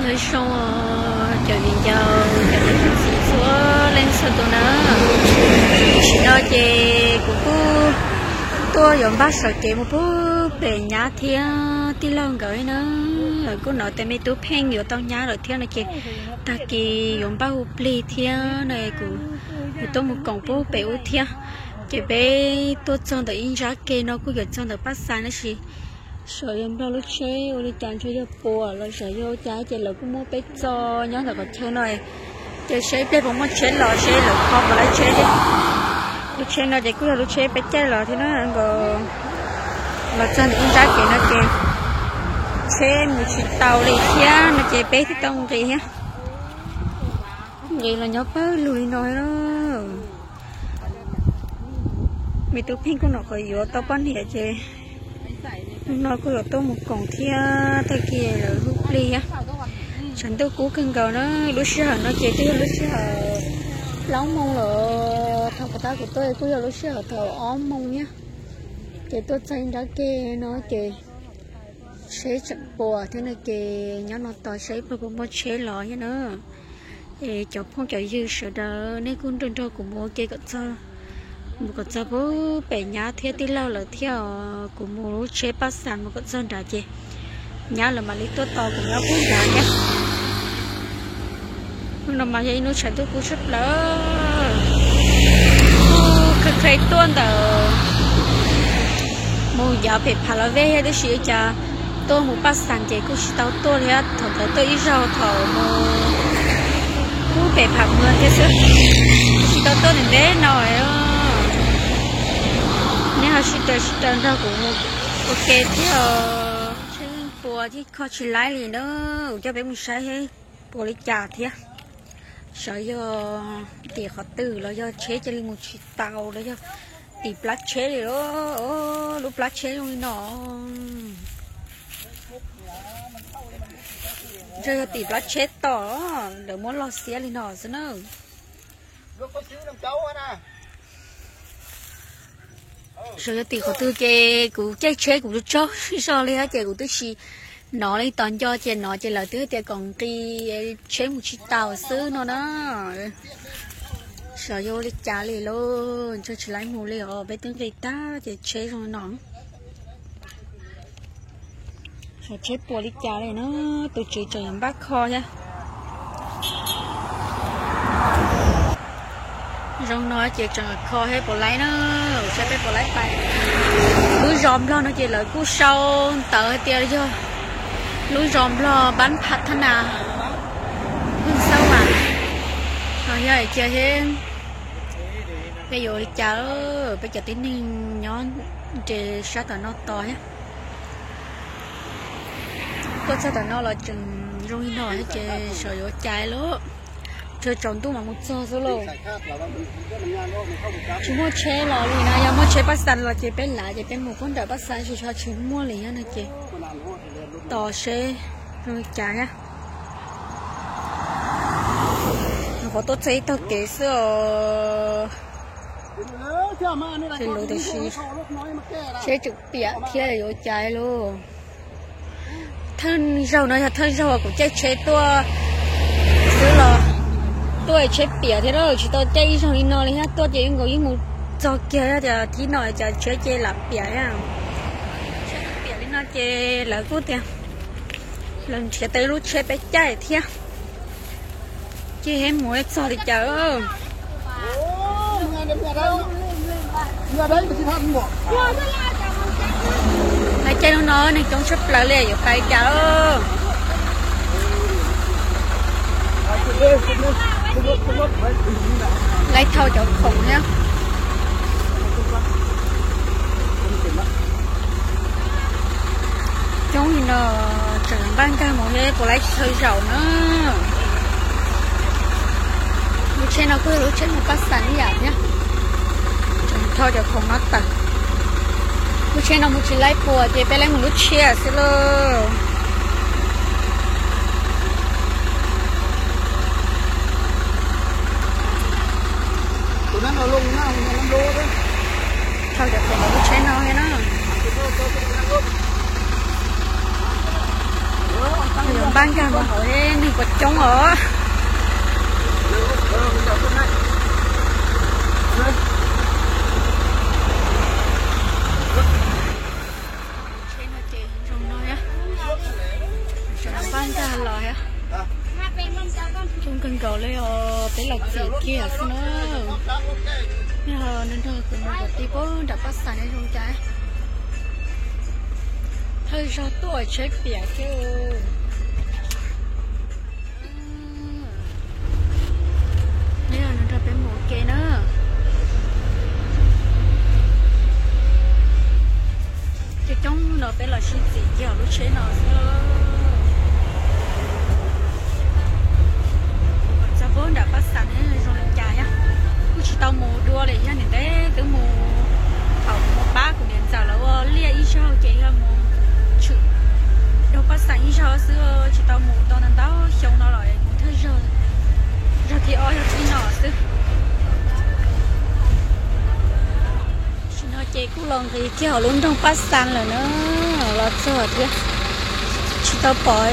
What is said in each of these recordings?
Nyob zoo cov viv ncaus, cov niam cov txiv txhua leej txhua tus na. Tam sim no ces kuv kuj tuaj yuav npaj sawv kev mus pub pem nyab thiab tij laug nkawd na. Kuj hnov tias me tub Pheej yuav tau nyab lawm thiab no ces tag kis yuav npaj hu plig thiab no kuv yuav tuaj mus koom pub pem ub thiab. Ces peb tuaj txog ntawm ib nrab ke no kuj yuav txog ntawm Paj Xas tab sis xyov yog Nplog lub tsheb ua li cas, ntshe yog puas los xyov yog ua cas ces lawv kuj muab peb txo nyob ntawm qhov chaw no. Ces seb ib pliag puas muaj tsheb los seb lawv kho puas laib tsheb thiab. Lub tsheb no ces kuj yog lub tsheb peb caij los thiab na nkaus. Los txog ntawm ib nrab kev no ces tsheb mus tsis tau li thiab no ces peb thiaj tau nqis thiab. Nqis los nyob pawg lug li no thiab. Me tub Pheej kuj hnov qhov yuav tau poj niam ces hnub no kuj yuav tuaj mus koom thiab tag kis lawv hu plig thiab. Tshav ntuj kub kawg nkaus na. Lub sij hawm no ces twb yog lub sij hawm plaub moos lawm, thaum kuv tab kuv tuaj kuj yog lub sij hawm thaum ob moos thiab. Ces tuaj txog ib nrab ke no ces tsheb tseem puas thiab no ces nyob no tos seb ib pliag puas muaj tsheb los thiab na. Es cov phooj cov ywg sawv daws nej kuj nrog nrog kuv mus ua ke kom txog, mus kom txog pub pem nyab thiab tij laug lawm thiab os. Kuv mus lub tsheb Paj Xas mus kom txog nrad ces nyab lawv mam li tuaj tos kuv nyob pub nrad thiab. Hnub no mas yog ib hnub tshav ntuj kub tshaj plaws. Kuj kheev kheev tuaj ntawm mus yav pem Phav Las Vej thiab tab sis cas tuaj mus Paj Xas ces kuj tsis tau tuaj li thiab. Thaum ntawd tuaj ib zaug thaum mus pub pem Phav Muas thiab xwb, kuj tsis tau tuaj ntev ntev no. Nej ho sib raws sib raws nrog kuv mus ua ke thiab os. Tsheb yeej puas thiab kho tsis laib li na. Kuv coj peb mus saib puas li cas thiab. Xyov yog tim qhov twg los yog tsheb cia li mus tsis tau los yog tim plab tsheb li los. Lub plab tsheb zoo li no. Ntshe yog tim plab tsheb tom lawv muab loj xiab li no xwb na. Xyov yog tim qhov twg ces kuv caij tsheb kuv tsaug zog li thiab ces kuv twb tsis hnov li. Tos nco ces hnov ces lawv twb tias kom nqis, tsheb mus tsis tau xwb no na. Xyov yog ua li cas li lauj, ntshe tsis laib mus li os, peb twb nqis tag ces tsheb zoo no. Xyov tsheb puas li cas li na, tus tswv tseem yuav npaj kho thiab. Zoo no ces tseem kho thiab puas laib na, saib peb puas laib pais. Lub zos Nplog no ces lawv kuj sau ntawv hais tias yog lub zos Nplog Npab Pha Thab Nas, Hwj Xab Vam, no yog hais tias thiab peb yuav ua li cas, peb cov tib neeg nyob nres sab tom no tos thiab. Tuaj txog tom no los tseem zoo li no thiab ces xyov yuav ua cas lauj. Tsaus tsaus ntuj mas mus txog xwb lauj. Tsis muaj tsheb los li na, yog muaj tsheb Paj Xas los ces peb lav ces peb mus puag nram Paj Xas, tsis tsheb tsis muaj li thiab no ces tos seb zoo li cas thiab. Nyuam qhuav tuaj txog ib tog kev xwb os. Tsis lus tiam sis seb tseem piam thiab yuav ua cas lauj. Thawj zaug no yog thawj zaug kuv caij tsheb tuaj xwb los tuaj tsheb piam thiab, tsis tau caij ib zaug li no li thiab, tuaj ces yeej nkaus yeej mus txog kiag tias thib no cas tsheb ces lam piam thiab. Tsheb piam li no ces lawv kuj tias lawv nrhiav tau ib lub tsheb peb caij thiab. Ces mus txog li cas. Lawv caij hnub no neeg coob tshaj plaws li, yuav pais li cas. Lawv thauj cov khoom thiab. Coob li no, tseem npaj nkag mus thiab puas laib chaw zaum na. Lub tsheb no kuj yog lub tsheb mus Paj Xas ib yam thiab. Tseem thauj cov khoom no tawm. Lub tsheb no mus tsis laib puas ces peb laib mus lub tshiab xwb lauj. Thauj cov khoom lub tsheb no thiab na. Nkag mus hauv neeg puas coob os. Tsheb no ces zoo no thiab, sawv daws pab nkag los thiab. Coob kawg nkaus li os, peb los txim kiag xwb na. Nej ho nrog kuv mus kom tij puag nram Paj Xas nej zoo cas. Thawj zaug tuaj tsheb piam thiab. Neb nrog peb mus ua ke na. Coob coob no peb los sib txim kiag lub tsheb no xwb. Txog puag nram Paj Xas ne zoo li cas thiab. Kuj tsis tau mus dua li thiab, nws ntev twb mus, thaum kuv mus pab kuv niam ntxawm lawv ua liaj ib zaug ces yog mus tshwm dua Paj Xas ib zaug xwb, tsis tau mus tau ntau ntau xyoo no los mus thawj zaug, zaug thib ob zaug thib no xwb. Tam sim no ces kuj los nqis kiag hauv lub nroog Paj Xas lawm na, los txog thiab. Tsis tau pom,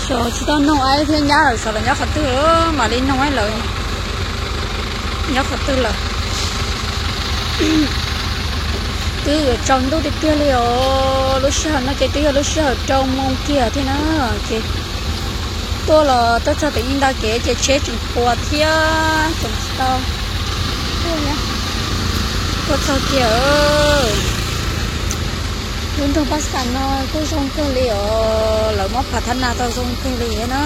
xyov tsis tau noog aib thiab nyab lawv xyov lawv nyob qhov twg, mam li noog aib lawv nyob qhov twg lawm. Twb yuav tsaus ntuj tiag tiag li os, lub sij hawm no ces twb yog lub sij hawm rau moo kiag thiab na, ces tuaj los tuaj txog tim ib nta kev ces tsheb tseem puas thiab tseem tsis tau tuaj txog kiag. Lub nroog Paj Xas no kuj zoo kawg li os, lawv muab phav thab na tau zoo kawg li thiab na.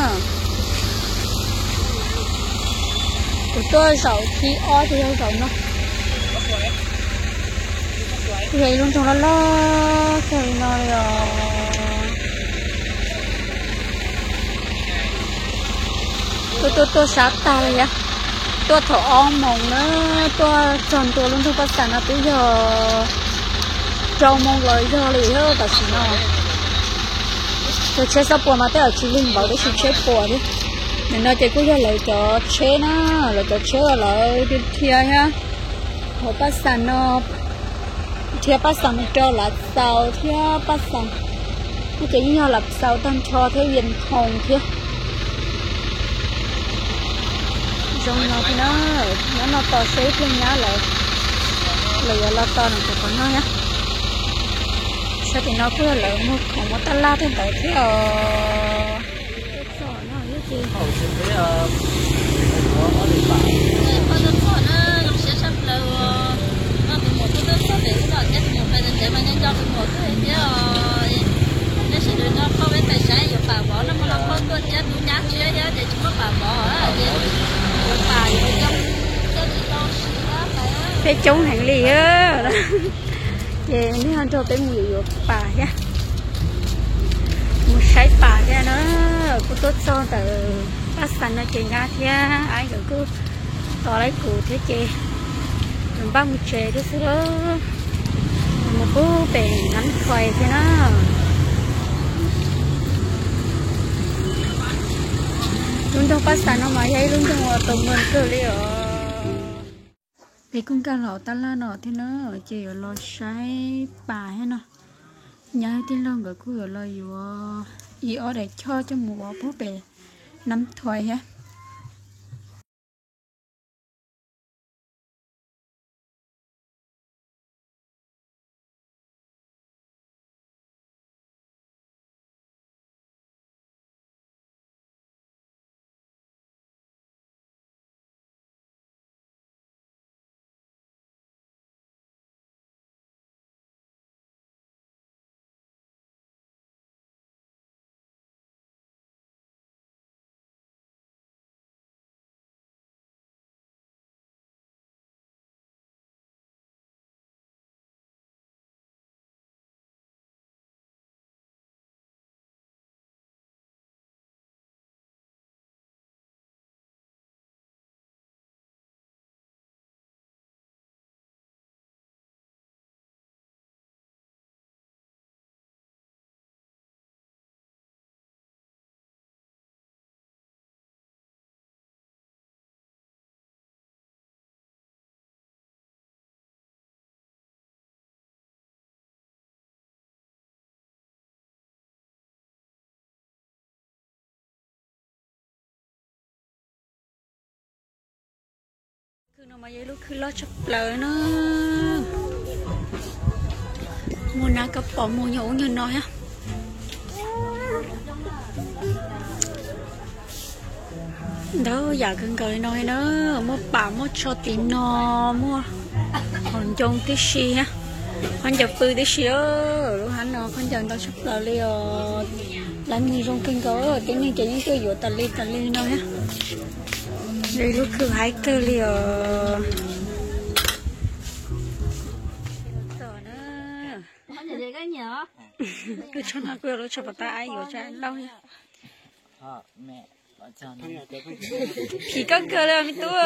Kuv tuaj zaum thib ob ces yog zaum no. Kuj yog ib lub nroog loj loj kawg li no li os. Tuaj tuaj tuaj sab tag li thiab. Tuaj thaum ob moos na, tuaj txog ntua lub nroog Paj Xas no twb yog rau moos los yog li thiab tam sim no. Cov tsheb xob puas mas tej zaum tsis lig npaum tab sis tsheb puas thiab. Nim no ces kuj yog lawv cov tsheb na, lawv cov tsheb uas lawv dhia thiab hauv Paj Xas no, dhia Paj Xas mus rau Lav Xaus thiab Paj Xas, no ces yeej yog Lav Xaus tag nrho thiab Vias Thoos thiab. Zoo no thiab na, nyob no tos saib ib pliag nyab lawv, lawv yuav los tos nws cov qhov no thiab. Sab tim no kuj yog lawv muag khoom muag tab laj tej ntawd thiab os. Peb coob heev li. Ces nej ho nrog peb mus yuav yuav pas thiab, mus saib pas thiab na. Kuj tuaj txog ntawm Paj Xas no ces nyab thiab aib nkawd kuj tos laib kuv thiab ces kuv npaj mus tsev thiab xwb lauj. Mus pub pem Nab Thais thiab na. Lub nroog Paj Xas no mas yog ib lub nroog uas tau npog kawg li os. Peb kuj nkag los tab laj no thiab na, ces yuav los saib pas thiab no. Nyab tij laug nkawd kuj yuav los yuav ib ob daim choj coj mus ua pub pem Nab Thais thiab. Khw no mas yog ib lub khw loj tshaj plaws na. Muaj nab kab pom muag nyuag ub nyuag no thiab. Ntau yam kawg nkaus li no na, muaj pam muaj tsho tim no, muaj qhov ncoo tib si thiab, qhov ncaws pw tib si. Lub hab no qhov ncaws ntau tshaj plaws li os. Lawv mus zoo kawg nkaus, tib neeg ces yeej tuaj yuav tas li tas li no thiab. Li lub khw haib kawg li os. Lub tsho no kuj yog lub tsho pas tab aib yuav tsab lauj thiab. Phim koj kawg li me tub.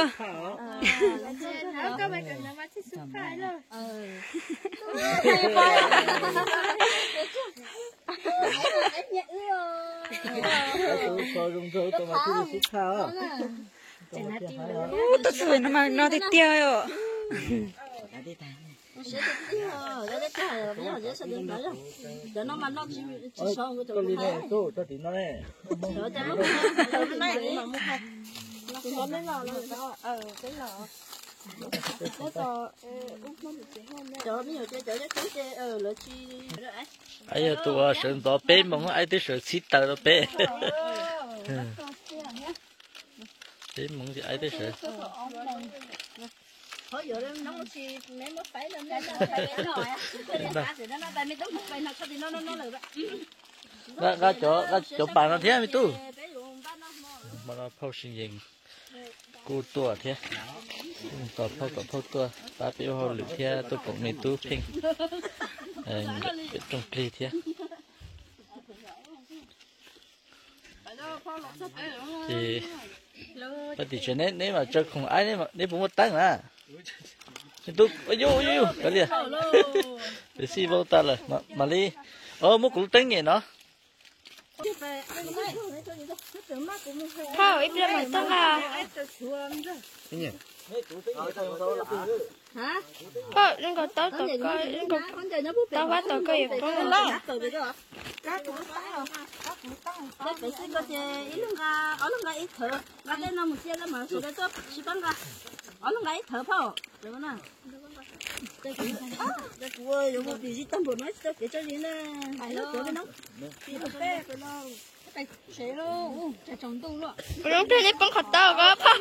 Ub, tuaj txog no mas no tiag tiag os. Aib yog tus uas sawv ntxov peb moos, aib twb sawv txhib taws rau peb. Peb moos ces aib twb sawv. Nqa cov pas no thiab me tub. Hmo no phauj Sib Yees kuj tuaj thiab. Tos phauj kom phauj tuaj pab peb ua hauj lwm thiab tuaj koom me tub Pheej pem rooj plig thiab. Ces pab tim tsev neb mas tsaws khoom aib, neb puas muaj teeb na? Tub, yuj yuj yuj, kav liam. Peb xij vau tas lawm mam li. Muab kuv lub teeb nyem no. Phauj, ib pliag mam tuaj nqa. Phauj, zoo nkaus taub tom koj, taub vab tom koj yuav poob. Peb xij ko ces ib leeg nqa, ob leeg nqa ib thawv, nqa tej no mus cia lawm mas sawv daws tuaj tsis pab nqa. Ob leeg nqa ib thawv phauj. Kuv yuav mus tim zis tag npaum no tsis tau kev tso zis na. Zoo pliag neb poob qhov tau ko phauj.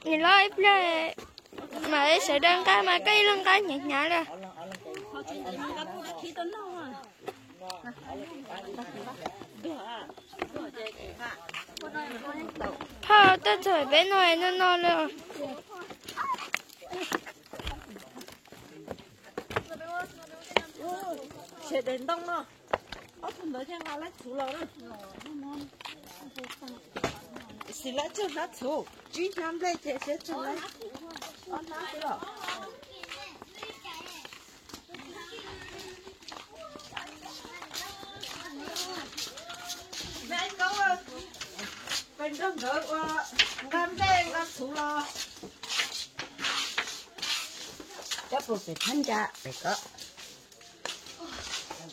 Nim los ib pliag mam sawv daws nqa mas koj ib leeg nqa hnyav hnyav li. Phauj, tuaj txog peb no no no li. Siav daim ntoo no, ob tug ntawd thiaj nqa lab txhuv los na. Siv lab tsuag hnab txhuv, tsib hnab nplej ces siav tsuag lab ob hnab xwb los. Pes nrog nkawd ua nqa nplej nqa txhuv los. Cov pus pem phab ntsa pem ko.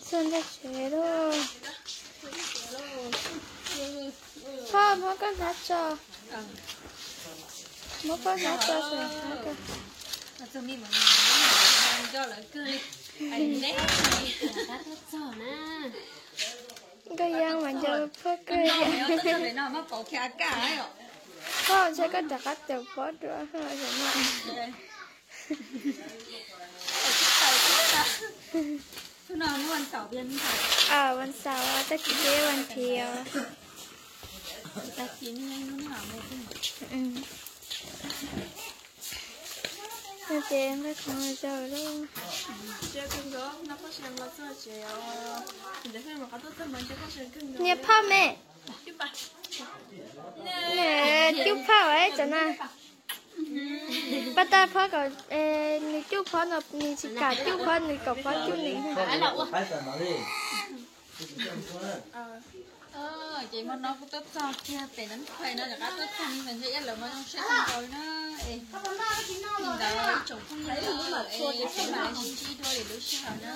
Txog ntua tsev lauj. Phauj, muab koj hnab tso. Muab koj hnab tso. Nkauj Yaj mas nco phauj kawg. Phauj, ntshe koj rov qab caum pob dua no. Ua xaum tag kis peb ua nrhiav. Ces nqa khoom zaum lauj. Niam phauj me, cub phauj es tam na. Pab tag phauj kom nws cub phauj no nws tsis kam cub phauj nws kom phauj cub nws. Ces hmo no kuv tuaj txog kiag pem Nab Khais no rov qab tuaj txog me nyuam ntxhais Iab lawv mas zoo siab kawg nkaus na. Es li ntawd tsoom phooj ywg es peb mam li sib ntsib dua lwm lub sij hawm na.